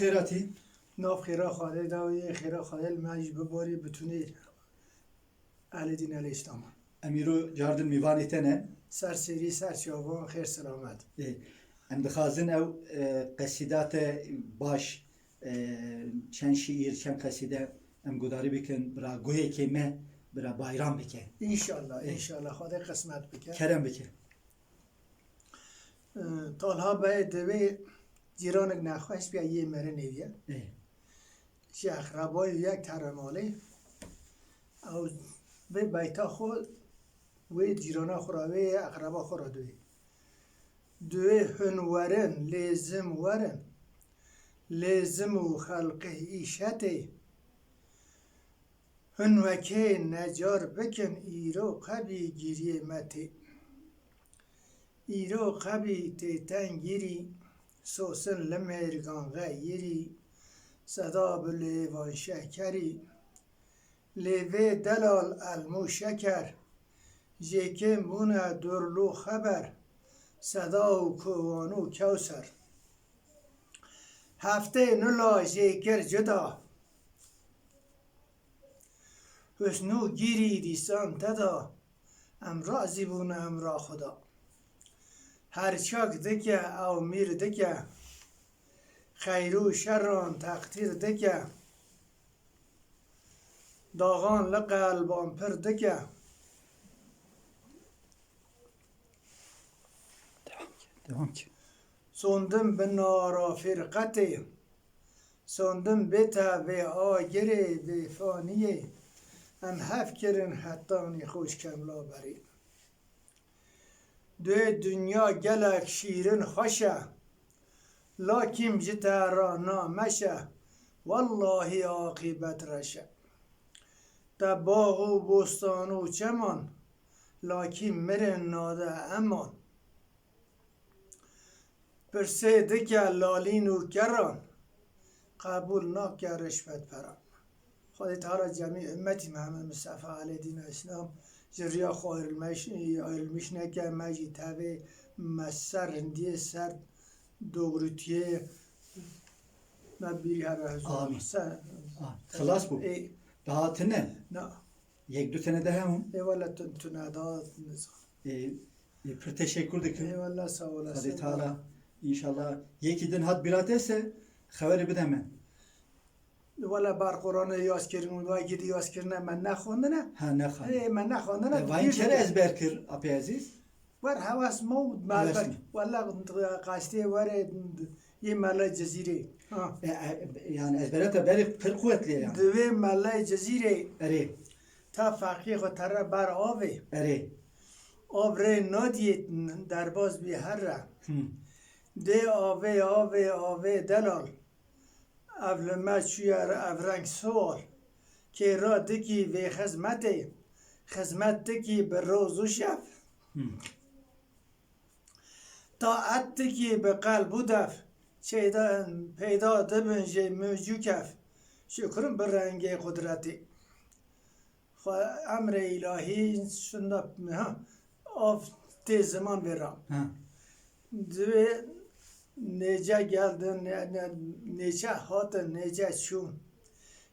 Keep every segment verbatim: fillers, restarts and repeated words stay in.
Xêratî. Nav xêra Xwedê dawî, xêra Xwedê li me jî bibarî, bitunê ehlê dîn, ehlê Îslam. Em îro cardin mîvanê te ne. Ser sêrî, ser çavan, xêr selamet. Ê, em dixwazin ew, e, qesîda te baş, e, çend şiîr, çend qesîde em gudarî bikin, bira guhêkê me, bira bayram bike. Înşallah, Ê. înşallah, Xwedê qismet bike. Kerem bike. Talha Bey di wê cîranek nexweş bîya yê merinê ye. Ê. Ji eqrebayê yek here malê. Ew vê beyta xwe wê cîrana xwe re, wê eqreba xwe re diwê. Diwê hûn werin, lêzim werin. Lêzim û xelqê îşetê. Hûn wekê necar bikin, îro qebî giriyê me tê. Îro qebî tê tengirî, sosin li mêrgan xeyirî, seda bi lêvan şekerî. Lê vê delal elmû şeker, jêkên bûne durlû xeber, seda û kovan û kewser. Heftê nula jê kir cuda. Husnû girî dîsan te da, em razî bûn emra xwe da. Her çak dike ew mîr dike, xeyr û şeran teqdîr dike. Daxan li qelban pir dike. Devam ke, devam ke. Sondin bi nara firqetê, sondin bê te vê agirê, vê faniyê. Em hev kirin hetanî xweş kemla berê. Dê dinya gelek şîrin xweş e, lakîm ji te re nameş e, wellahî aqîbet reş e. Te bax û bostan û çeman, lakîm mirin nade eman. Pirsê dike lalîn û keran, qebûl nake rişvetperan. Xwedê Teala cemî ummetî Mihemed Mistefa Elê Dîna Îslam ji riya xwe ayrılmış, ayrılmış neke, me jî tevê me ser rindiyê, ser dogrutiyê me bîrî here huzur. Amîn. Ser- Amîn. Xilas bû. Ê. Daha tune? Na. Yek du tane daha hûn? Ê wele tun-, tune daha nizam. Ê, ê, pir teşekkür dikim. Ê wele sağ olasın. Xwedê Teala, înşallah, yekî din hat bîra te se, xeberê bide me. Wele bar Qur'anê yaz kirin û wekî di yaz kirine me nexwendine. Ha, nexwendine. Ê, me nexwendine. Te vayî çere ezber kir, Apê Ezîz? Wer hewas me û Hewas malbek. Me. Wele qastê were yê Mele Cezîrê. Ha. E, e, yani ezbere te berê pir quwetlî ye yani. Divê Mele Cezîrê. Erê. Ta feqî xwe tere ber avê. Erê. Av rê nadiyê derbaz bî herre. Hı. Dê avê, avê, avê delal. Ev li me çûye ev reng siwal. Kê ra dikî vê xizmetê. Xizmet dikî bi roz û şev. Hı. Taet dikî bi qelb û dev. Çeyda, peyda dibin jê mûc û kev. Şukrin bi rengê qudretê. Xwe emrê îlahî şunda, ha, av tê ziman vê ra. Ha. Divê nêce geldin, ne-, ne-, nêçe hatin, nêce çûn.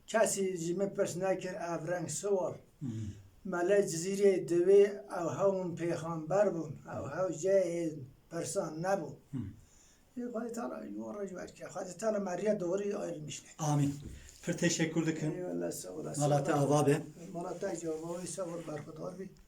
Kesî ji min pirs nekir ev reng siwal. Hmm. Mele Cizîrê divê ew hewin pêxamber bûn, ew hew cehê pirsan nebûn. Hmm. Ê Xwedê Teala ji wan re ji wer ke. Xwedê Teala me riya doğrî ayrılmış neke. Amîn. Pir teşekkür dikim. Eyvallah, sağ olasın. Mala te ava be. Mala te jî ava be, sağ ol, berxudar bî.